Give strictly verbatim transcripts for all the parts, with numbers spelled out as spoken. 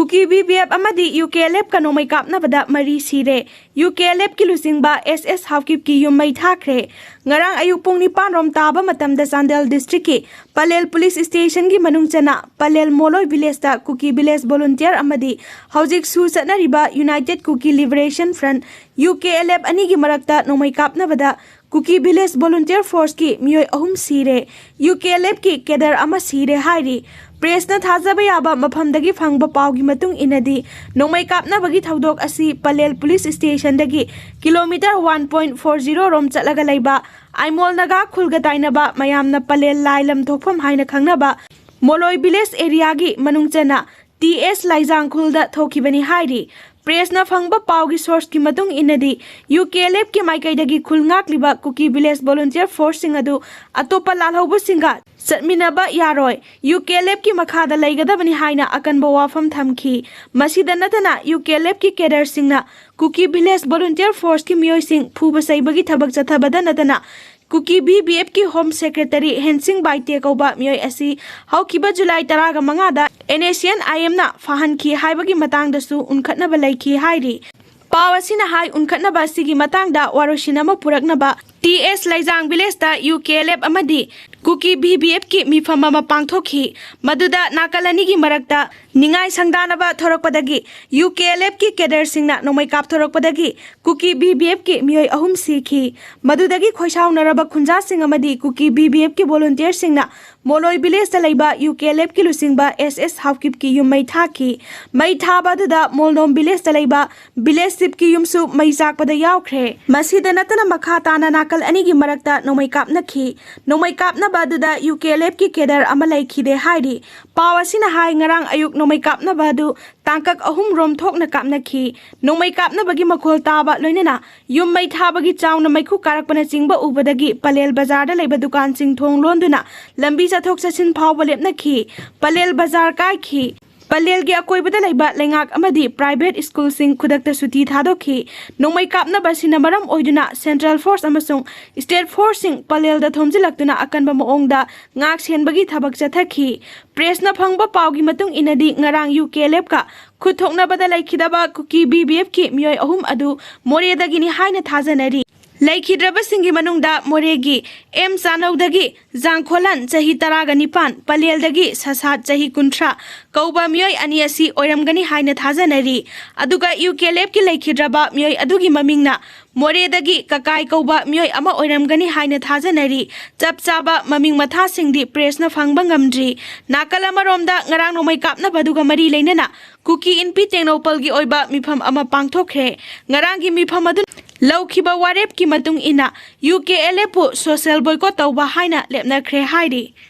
ꯀꯨꯀꯤ V V F ꯑꯃꯗꯤ U K L ꯑꯦꯐꯀ ꯅꯣꯡꯃꯩ ꯀꯥꯞꯅꯕꯗ ꯃꯔꯤ ꯁꯤꯔꯦ꯫ ꯌꯨ ꯀꯦ ꯑꯦꯜ ꯑꯦꯐꯀꯤ ꯂꯨꯆꯤꯡꯕ ꯑꯦꯁ ꯑꯦꯁ ꯍꯥꯎꯀꯤꯞꯀꯤ ꯌꯨꯝ ꯃꯩ ꯊꯥꯈ꯭ꯔꯦ꯫ ꯉꯔꯥꯡ ꯑꯌꯨꯛ ꯄꯨꯡ ꯅꯤꯄꯥꯟ ꯔꯣꯝ ꯇꯥꯕ ꯃꯇꯝꯗ ꯆꯥꯟꯗꯦꯜ ꯗꯤꯁꯇ꯭ꯔꯤꯛꯀꯤ ꯄꯂꯦꯜ ꯄꯨꯂꯤꯁ ꯁ꯭ꯇꯦꯁꯟꯒꯤ ꯃꯅꯨꯡ ꯆꯟꯅ ꯄꯂꯦꯜ ꯃꯣꯂꯣꯏ ꯚꯤꯂꯦꯖꯇ ꯀꯨꯀꯤ ꯚꯤꯂꯦꯖ ꯚꯣꯂꯨꯟꯇꯤꯌꯔ ꯑꯃꯗꯤ ꯍꯧꯖꯤꯛ ꯁꯨ ꯆꯠꯅꯔꯤꯕ united Kuki liberation front, U K L F, ꯑꯅꯤꯒꯤ ꯃꯔꯛꯇ ꯅꯣꯡꯃꯩ ꯀꯥꯞꯅꯕꯗ ꯀꯨꯀꯤ ꯚꯤꯂꯦꯖ ꯚꯣꯂꯨꯟꯇꯤꯌꯔ ꯐꯣꯔꯁꯀꯤ ꯃꯤꯑꯣꯏ ꯑꯍꯨꯝ ꯁꯤꯔꯦ, ꯌꯨ ꯀꯦ ꯑꯦꯜ ꯑꯦꯐꯀꯤ ꯀꯦꯗꯔ ꯑꯃ ꯁꯤꯔꯦ ꯍꯥꯏꯔꯤ꯫ ꯄ꯭ꯔꯦꯁꯅ ꯊꯥꯖꯕ ꯌꯥꯕ ꯃꯐꯝꯗꯒꯤ ꯐꯪꯕ ꯄꯥꯎꯒꯤ ꯃꯇꯨꯡ ꯏꯟꯅꯗꯤ, ꯅꯣꯡꯃꯩ ꯀꯥꯞꯅꯕꯒꯤ ꯊꯧꯗꯣꯛ ꯑꯁꯤ ꯄꯂꯦꯜ ꯄꯨꯂꯤꯁ ꯁ꯭ꯇꯦꯁꯟꯗꯒꯤ kilometre one point four zero ꯔꯣꯝ ꯆꯠꯂꯒ ꯂꯩꯕ ꯑꯥꯏꯃꯣꯜ ꯅꯥꯒꯥ ꯈꯨꯜꯒ ꯇꯥꯏꯅꯕ ꯃꯌꯥꯝꯅ ꯄꯂꯦꯜ ꯂꯥꯏꯂꯝ ꯊꯣꯛꯐꯝ ꯍꯥꯏꯅ ꯈꯪꯅꯕ ꯃꯣꯂꯣꯏ ꯚꯤꯂꯦꯖ ꯑꯦꯔꯤꯌꯥꯒꯤ ꯃꯅꯨꯡ ꯆꯟꯅ ꯇꯤ ꯑꯦꯁ ꯂꯥꯏꯖꯥꯡ ꯈꯨꯜꯗ ꯊꯣꯛꯈꯤꯕꯅꯤ ꯍꯥꯏꯔꯤ꯫ ꯄ꯭ꯔꯦꯁꯅ ꯐꯪꯕ ꯄꯥꯎꯒꯤ ꯁꯣꯔꯁꯀꯤ ꯃꯇꯨꯡ ꯏꯟꯅꯗꯤ, ꯌꯨ ꯀꯦ ꯑꯦꯜ ꯑꯦꯐꯀꯤ ꯃꯥꯏꯀꯩꯗꯒꯤ ꯈꯨꯜ ꯉꯥꯛꯂꯤꯕ ꯀꯨꯀꯤ ꯚꯤꯂꯦꯖ ꯚꯣꯂꯨꯟꯇꯤꯌꯔ ꯐꯣꯔꯁꯁꯤꯡ ꯑꯗꯨ ꯑꯇꯣꯞꯄ ꯂꯥꯜꯍꯧꯕꯁꯤꯡꯒ ꯆꯠꯃꯤꯟꯅꯕ ꯌꯥꯔꯣꯏ, ꯌꯨ ꯀꯦ ꯑꯦꯜ ꯑꯦꯐꯀꯤ ꯃꯈꯥꯗ ꯂꯩꯒꯗꯕꯅꯤ ꯍꯥꯏꯅ ꯑꯀꯟꯕ ꯋꯥꯐꯝ ꯊꯝꯈꯤ꯫ ꯃꯁꯤꯗ ꯅꯠꯇꯅ, ꯌꯨ ꯀꯦ ꯑꯦꯜ ꯑꯦꯐꯀꯤ ꯀꯦꯗꯔꯁꯤꯡꯅ ꯀꯨꯀꯤ ꯚꯤꯂꯦꯖ ꯚꯣꯂꯨꯟꯇꯤꯌꯔ ꯐꯣꯔꯁꯀꯤ ꯃꯤꯑꯣꯏꯁꯤꯡ ꯐꯨꯕ ꯆꯩꯕꯒꯤ ꯊꯕꯛ ꯆꯠꯊꯕꯗ ꯅꯠꯇꯅ, ꯀꯨꯀꯤ V V ꯑꯦꯐꯀꯤ home secretary ꯍꯦꯟꯁꯤꯡ Baite ꯀꯧꯕ ꯃꯤꯑꯣꯏ ꯑꯁꯤ ꯍꯧꯈꯤꯕ ꯖꯨꯂꯥꯏ ꯇꯔꯥꯒ ꯃꯉꯥꯗ ꯑꯦꯟ ꯑꯦꯁ ꯁꯤ ꯑꯦꯟ ꯑꯥꯏ ꯑꯦꯝꯅ ꯐꯥꯍꯟꯈꯤ ꯍꯥꯏꯕꯒꯤ ꯃꯇꯥꯡꯗꯁꯨ ꯎꯟꯈꯠꯅꯕ ꯂꯩꯈꯤ ꯍꯥꯏꯔꯤ꯫ ꯄꯥꯎ ꯑꯁꯤꯅ ꯍꯥꯏ, ꯎꯟꯈꯠꯅꯕ ꯑꯁꯤꯒꯤ ꯃꯇꯥꯡꯗ ꯋꯥꯔꯣꯏꯁꯤꯟ ꯑꯃ ꯄꯨꯔꯛꯅꯕ ꯇꯤ ꯑꯦꯁ ꯂꯩꯖꯥꯡ ꯚꯤꯂꯦꯖꯇ ꯌꯨ ꯀꯦ ꯑꯦꯜ ꯑꯦꯐ ꯑꯃꯗꯤ ꯀꯨꯀꯤ ꯚꯤ ꯚꯤ ꯑꯦꯐꯀꯤ ꯃꯤꯐꯝ ꯑꯃ ꯄꯥꯡꯊꯣꯛꯈꯤ꯫ ꯃꯗꯨꯗ ꯅꯥꯀꯜ ꯑꯅꯤꯒꯤ ꯃꯔꯛꯇ ꯅꯤꯡꯉꯥꯏ ꯁꯪꯗꯥꯅꯕ ꯊꯣꯔꯛꯄꯗꯒꯤ ꯌꯨ ꯀꯦ ꯑꯦꯜ ꯑꯦꯐꯀꯤ ꯀꯦꯗꯔꯁꯤꯡꯅ ꯅꯣꯡꯃꯩ ꯀꯥꯞꯊꯣꯔꯛꯄꯗꯒꯤ ꯀꯨꯀꯤ ꯚꯤ ꯚꯤ ꯑꯦꯐꯀꯤ ꯃꯤꯑꯣꯏ ꯑꯍꯨꯝ ꯁꯤꯈꯤ꯫ ꯃꯗꯨꯗꯒꯤ ꯈꯣꯏꯁꯥꯎꯅꯔꯕ ꯈꯨꯟꯖꯥꯁꯤꯡ ꯑꯃꯗꯤ ꯀꯨꯀꯤ ꯚꯤ ꯚꯤ ꯑꯦꯐꯀꯤ ꯚꯣꯂꯨꯟꯇꯤꯌꯔꯁꯤꯡꯅ ꯃꯣꯂꯣꯏ ꯚꯤꯂꯦꯖꯇ ꯂꯩꯕ ꯌꯨ ꯀꯦ ꯑꯦꯜ ꯑꯦꯐꯀꯤ ꯂꯨꯆꯤꯡꯕ ꯑꯦꯁ ꯑꯦꯁ ꯍꯥꯎꯀꯤꯞꯀꯤ ꯌꯨꯝ ꯃꯩ ꯊꯥꯈꯤ꯫ ꯃꯩ ꯊꯥꯕ ꯑꯗꯨꯗ ꯃꯣꯜꯅꯣꯝ ꯚꯤꯂꯦꯖꯇ ꯂꯩꯕ ꯚꯤꯂꯦꯖ ꯆꯤꯐꯀꯤ ꯌꯨꯝꯁꯨ ꯃꯩ ꯆꯥꯛꯄꯗ ꯌꯥꯎꯈ꯭ꯔꯦ꯫ ꯃꯁꯤꯗ ꯅꯠꯇꯅ ꯃꯈꯥ ꯇꯥꯅ ꯅꯥꯀꯜ ꯑꯅꯤꯒꯤ ꯃꯔꯛꯇ ꯅꯣꯡꯃꯩ ꯀꯥꯞꯅꯈꯤ꯫ ꯅꯣꯡꯃꯩ ꯀꯥꯞꯅꯕ ꯑꯗꯨꯗ ꯌꯨ ꯀꯦ ꯑꯦꯜ ꯑꯦꯐꯀꯤ ꯀꯦꯗꯔ ꯑꯃ ꯂꯩꯈꯤꯗꯦ ꯍꯥꯏꯔꯤ꯫ ꯄꯥꯎ ꯑꯁꯤꯅ ꯍꯥꯏ, ꯉꯔꯥꯡ ꯑꯌꯨꯛ ꯅꯣꯡꯃꯩ ꯀꯥꯞꯅꯕ ꯑꯗꯨ ꯇꯥꯡꯀꯛ ꯑꯍꯨꯝ ꯔꯣꯝ ꯊꯣꯛꯅ ꯀꯥꯞꯅꯈꯤ꯫ ꯅꯣꯡꯃꯩ ꯀꯥꯞꯅꯕꯒꯤ ꯃꯈꯣꯜ ꯇꯥꯕ, ꯂꯣꯏꯅꯅ ꯌꯨꯝ ꯃꯩ ꯊꯥꯕꯒꯤ ꯆꯥꯎꯅ ꯃꯩꯈꯨ ꯀꯥꯔꯛꯄꯅꯆꯤꯡꯕ ꯎꯕꯗꯒꯤ ꯄꯂꯦꯜ ꯕꯖꯥꯔꯗ ꯂꯩꯕ ꯗꯨꯀꯥꯟꯁꯤꯡ ꯊꯣꯡ ꯂꯣꯟꯗꯨꯅ ꯂꯝꯕꯤ ꯆꯠꯊꯣꯛ ꯆꯠꯁꯤꯟ ꯐꯥꯎꯕ ꯂꯦꯞꯅꯈꯤ꯫ ꯄꯂꯦꯜ ꯕꯖꯥꯔ ꯀꯥꯏꯈꯤ꯫ ꯄꯂꯦꯜꯒꯤ ꯑꯀꯣꯏꯕꯗ ꯂꯩꯕ ꯂꯩꯉꯥꯛ ꯑꯃꯗꯤ private schoolꯁꯤꯡ ꯈꯨꯗꯛꯇ ꯁꯨꯇꯤ ꯊꯥꯗꯣꯛꯈꯤ꯫ ꯅꯣꯡꯃꯩ ꯀꯥꯞꯅꯕ ꯑꯁꯤꯅ ꯃꯔꯝ ꯑꯣꯏꯗꯨꯅ central force ꯑꯃꯁꯨꯡ state forceꯁꯤꯡ ꯄꯂꯦꯜꯗ ꯊꯣꯝꯖꯤꯜꯂꯛꯇꯨꯅ ꯑꯀꯟꯕ ꯃꯑꯣꯡꯗ ꯉꯥꯛ ꯁꯦꯟꯕꯒꯤ ꯊꯕꯛ ꯆꯠꯊꯈꯤ꯫ Pressꯅ ꯐꯪꯕ ꯄꯥꯎꯒꯤ ꯃꯇꯨꯡ ꯏꯟꯅꯗꯤ, ꯉꯔꯥꯡ UKLFꯀ ꯈꯨꯠ ꯊꯣꯛꯅꯕꯗ ꯂꯩꯈꯤꯗꯕ ꯀꯨꯀꯤ BBFꯀꯤ ꯃꯤꯑꯣꯏ ꯑꯍꯨꯝ ꯑꯗꯨ ꯃꯣꯔꯦꯗꯒꯤꯅꯤ ꯍꯥꯏꯅ ꯊꯥꯖꯅꯔꯤ꯫ ꯂꯩꯈꯤꯗ꯭ꯔꯕꯁꯤꯡꯒꯤ ꯃꯅꯨꯡꯗ ꯃꯣꯔꯦꯒꯤ ꯑꯦꯝ ꯆꯥꯅꯧꯗꯒꯤ ꯖꯥꯡꯈꯣꯂꯟ, ꯆꯍꯤ ꯇꯔꯥꯒ ꯅꯤꯄꯥꯟ, ꯄꯂꯦꯜꯗꯒꯤ ꯁꯁꯥꯠ, ꯆꯍꯤ ꯀꯨꯟꯊ꯭ꯔꯥ, ꯀꯧꯕ ꯃꯤꯑꯣꯏ ꯑꯅꯤ ꯑꯁꯤ ꯑꯣꯏꯔꯝꯒꯅꯤ ꯍꯥꯏꯅ ꯊꯥꯖꯅꯔꯤ꯫ ꯑꯗꯨꯒ UKLFꯀꯤ ꯂꯩꯈꯤꯗ꯭ꯔꯕ ꯃꯤꯑꯣꯏ ꯑꯗꯨꯒꯤ ꯃꯃꯤꯡꯅ ꯃꯣꯔꯦꯗꯒꯤ ꯀꯀꯥꯏ ꯀꯧꯕ ꯃꯤꯑꯣꯏ ꯑꯃ ꯑꯣꯏꯔꯝꯒꯅꯤ ꯍꯥꯏꯅ ꯊꯥꯖꯅꯔꯤ꯫ ꯆꯞ ꯆꯥꯕ ꯃꯃꯤꯡ ꯃꯊꯥꯁꯤꯡꯗꯤ pressꯅ ꯐꯪꯕ ꯉꯝꯗ꯭ꯔꯤ꯫ ꯅꯥꯀꯜ ꯑꯃꯔꯣꯝꯗ, ꯉꯔꯥꯡ ꯅꯣꯡꯃꯩ ꯀꯥꯞꯅꯕꯗꯨꯒ ꯃꯔꯤ ꯂꯩꯅꯅ ꯀꯨꯀꯤ ꯏꯟꯄꯤ ꯇꯦꯡꯅꯧꯄꯜꯒꯤ ꯑꯣꯏꯕ ꯃꯤꯐꯝ ꯑꯃ ꯄꯥꯡꯊꯣꯛꯈ꯭ꯔꯦ꯫ ꯉꯔꯥꯡꯒꯤ ꯃꯤꯐꯝ ꯑꯗꯨ ꯂꯧꯈꯤꯕ ꯋꯥꯔꯦꯞꯀꯤ ꯃꯇꯨꯡ ꯏꯟꯅ UKLFꯄꯨ social boycott ꯇꯧꯕ ꯍꯥꯏꯅ ꯂꯦꯞꯅꯈ꯭ꯔꯦ ꯍꯥꯏꯔꯤ꯫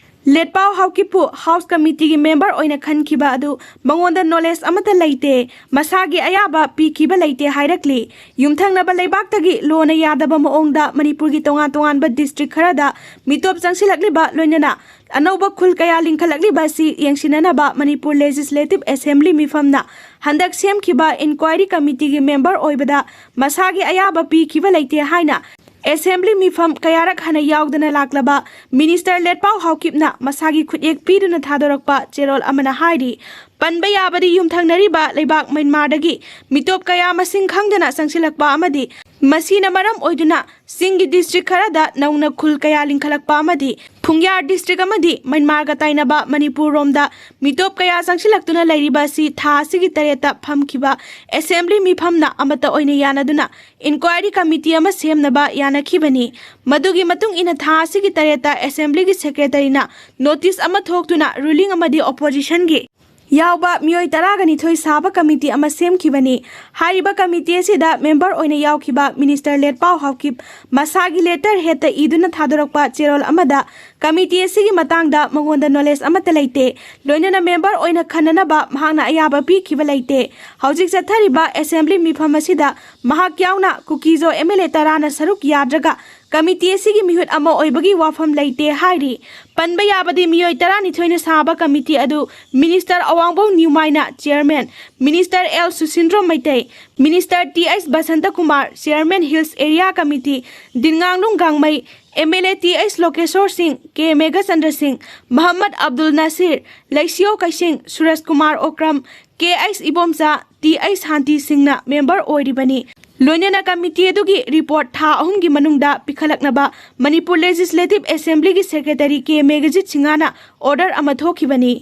ꯂꯦꯠꯄꯥꯎ ꯍꯥꯎꯀꯤꯞꯄꯨ house committeeꯒꯤ member ꯑꯣꯏꯅ ꯈꯟꯈꯤꯕ ꯑꯗꯨ ꯃꯉꯣꯟꯗ knowledge ꯑꯃꯠꯇ ꯂꯩꯇꯦ, ꯃꯁꯥꯒꯤ ꯑꯌꯥꯕ ꯄꯤꯈꯤꯕ ꯂꯩꯇꯦ ꯍꯥꯏꯔꯛꯂꯤ꯫ ꯌꯨꯝꯊꯪꯅꯕ ꯂꯩꯕꯥꯛꯇꯒꯤ ꯂꯣꯅ ꯌꯥꯗꯕ ꯃꯑꯣꯡꯗ ꯃꯅꯤꯄꯨꯔꯒꯤ ꯇꯣꯉꯥꯟ ꯇꯣꯉꯥꯟꯕ district ꯈꯔꯗ ꯃꯤꯇꯣꯞ ꯆꯪꯁꯤꯜꯂꯛꯂꯤꯕ, ꯂꯣꯏꯅꯅ ꯑꯅꯧꯕ ꯈꯨꯜ ꯀꯌꯥ ꯂꯤꯡꯈꯠꯂꯛꯂꯤꯕ ꯑꯁꯤ ꯌꯦꯡꯁꯤꯟꯅꯅꯕ ꯃꯅꯤꯄꯨꯔ Legislative Assembly ꯃꯤꯐꯝꯅ ꯍꯟꯗꯛ ꯁꯦꯝꯈꯤꯕ inquiry committeeꯒꯤ member ꯑꯣꯏꯕꯗ ꯃꯁꯥꯒꯤ ꯑꯌꯥꯕ ꯄꯤꯈꯤꯕ ꯂꯩꯇꯦ ꯍꯥꯏꯅ Assembly ꯃꯤꯐꯝ ꯀꯌꯥꯔꯛ ꯍꯥꯟꯅ ꯌꯥꯎꯗꯅ ꯂꯥꯛꯂꯕ Minister ꯂꯦꯠꯄꯥꯎ ꯍꯥꯎꯀꯤꯞꯅ ꯃꯁꯥꯒꯤ ꯈꯨꯠꯌꯦꯛ ꯄꯤꯗꯨꯅ ꯊꯥꯗꯣꯔꯛꯄ ꯆꯦꯔꯣꯜ ꯑꯃꯅ ꯍꯥꯏꯔꯤ꯫ ꯄꯟꯕ ꯌꯥꯕꯗꯤ, ꯌꯨꯝꯊꯪꯅꯔꯤꯕ ꯂꯩꯕꯥꯛ ꯃ꯭ꯌꯥꯟꯃꯥꯔꯗꯒꯤ ꯃꯤꯇꯣꯞ ꯀꯌꯥ ꯃꯁꯤꯡ ꯈꯪꯗꯅ ꯆꯪꯁꯤꯜꯂꯛꯄ ꯑꯃꯗꯤ ꯃꯁꯤꯅ ꯃꯔꯝ ꯑꯣꯏꯗꯨꯅ ꯆꯤꯡꯒꯤ district ꯈꯔꯗ ꯅꯧꯅ ꯈꯨꯜ ꯀꯌꯥ ꯂꯤꯡꯈꯠꯂꯛꯄ ꯑꯃꯗꯤ ꯄꯨꯡꯌꯥꯔ district ꯑꯃꯗꯤ ꯃ꯭ꯌꯥꯟꯃꯥꯔꯒ ꯇꯥꯏꯅꯕ ꯃꯅꯤꯄꯨꯔ ꯔꯣꯝꯗ ꯃꯤꯇꯣꯞ ꯀꯌꯥ ꯆꯪꯁꯤꯜꯂꯛꯇꯨꯅ ꯂꯩꯔꯤꯕ ꯑꯁꯤ ꯊꯥ ꯑꯁꯤꯒꯤ ꯇꯔꯦꯠꯇ ꯐꯝꯈꯤꯕ Assembly ꯃꯤꯐꯝꯅ ꯑꯃꯠꯇ ꯑꯣꯏꯅ ꯌꯥꯅꯗꯨꯅ inquiry committee ꯑꯃ ꯁꯦꯝꯅꯕ ꯌꯥꯅꯈꯤꯕꯅꯤ꯫ ꯃꯗꯨꯒꯤ ꯃꯇꯨꯡ ꯏꯟꯅ ꯊꯥ ꯑꯁꯤꯒꯤ ꯇꯔꯦꯠꯇ Assemblyꯒꯤ Secretaryꯅ notice ꯑꯃ ꯊꯣꯛꯇꯨꯅ ruling ꯑꯃꯗꯤ oppositionꯒꯤ ꯌꯥꯎꯕ ꯃꯤꯑꯣꯏ ꯇꯔꯥꯒ ꯅꯤꯊꯣꯏ ꯁꯥꯕ committee ꯑꯃ ꯁꯦꯝꯈꯤꯕꯅꯤ꯫ ꯍꯥꯏꯔꯤꯕ committee ꯑꯁꯤꯗ member ꯑꯣꯏꯅ ꯌꯥꯎꯈꯤꯕ Minister ꯂꯦꯠꯄꯥꯎ ꯍꯥꯎꯀꯤꯞ ꯃꯁꯥꯒꯤ letter headꯇ ꯏꯗꯨꯅ ꯊꯥꯗꯣꯔꯛꯄ ꯆꯦꯔꯣꯜ ꯑꯃꯗ ꯀꯃꯤꯇꯤ ꯑꯁꯤꯒꯤ ꯃꯇꯥꯡꯗ ꯃꯉꯣꯟꯗ ꯅꯣꯂꯦꯖ ꯑꯃꯠꯇ ꯂꯩꯇꯦ꯫ ꯂꯣꯏꯅꯅ ꯃꯦꯝꯕꯔ ꯑꯣꯏꯅ ꯈꯟꯅꯅꯕ ꯃꯍꯥꯛꯅ ꯑꯌꯥꯕ ꯄꯤꯈꯤꯕ ꯂꯩꯇꯦ꯫ ꯍꯧꯖꯤꯛ ꯆꯠꯊꯔꯤꯕ ꯑꯦꯁꯦꯝꯕ꯭ꯂꯤ ꯃꯤꯐꯝ ꯑꯁꯤꯗ ꯃꯍꯥꯛ ꯌꯥꯎꯅ ꯀꯨꯀꯤꯖꯣ ꯑꯦꯝ ꯑꯦꯜ ꯑꯦ ꯇꯔꯥꯅ ꯁꯔꯨꯛ ꯌꯥꯗ꯭ꯔꯒ ꯀꯃꯤꯇꯤ ꯑꯁꯤꯒꯤ ꯃꯤꯍꯨꯠ ꯑꯃ ꯑꯣꯏꯕꯒꯤ ꯋꯥꯐꯝ ꯂꯩꯇꯦ ꯍꯥꯏꯔꯤ꯫ ꯄꯟꯕ ꯌꯥꯕꯗꯤ ꯃꯤꯑꯣꯏ ꯇꯔꯥꯅꯤꯊꯣꯏꯅ ꯁꯥꯕ ꯀꯃꯤꯇꯤ ꯑꯗꯨ ꯃꯤꯅꯤꯁꯇꯔ ꯑꯋꯥꯡꯕꯧ ꯅ꯭ꯌꯨꯃꯥꯏꯅ chairman, minister L Susindro Meitei, minister T H Basantakumar, chairman hills area committee, Dinganglung Gangmei, M L A T H Lokeshor Singh, K Meghachandra Singh, Mohammad Abdul Nasir, Leishiyo Keishing, Suraj Kumar Okram, K H Ibomcha, T H Shanti ꯁꯤꯡꯅ ꯃꯦꯝꯕꯔ ꯑꯣꯏꯔꯤꯕꯅꯤ꯫ ꯂꯣꯏꯅꯅ ꯀꯃꯤꯇꯤ ꯑꯗꯨꯒꯤ ꯔꯤꯄꯣꯔꯠ ꯊꯥ ꯑꯍꯨꯝꯒꯤ ꯃꯅꯨꯡꯗ ꯄꯤꯈꯠꯂꯛꯅꯕ ꯃꯅꯤꯄꯨꯔ ꯂꯦꯖꯤꯁꯂꯦꯇꯤꯚ ꯑꯦꯁꯦꯝꯕ꯭ꯂꯤꯒꯤ ꯁꯦꯀ꯭ꯔꯦꯇꯔꯤ ꯀꯦ ꯃꯦꯘꯖꯤꯠ ꯁꯤꯡꯍꯅ ꯑꯣꯔꯗꯔ ꯑꯃ ꯊꯣꯛꯈꯤꯕꯅꯤ꯫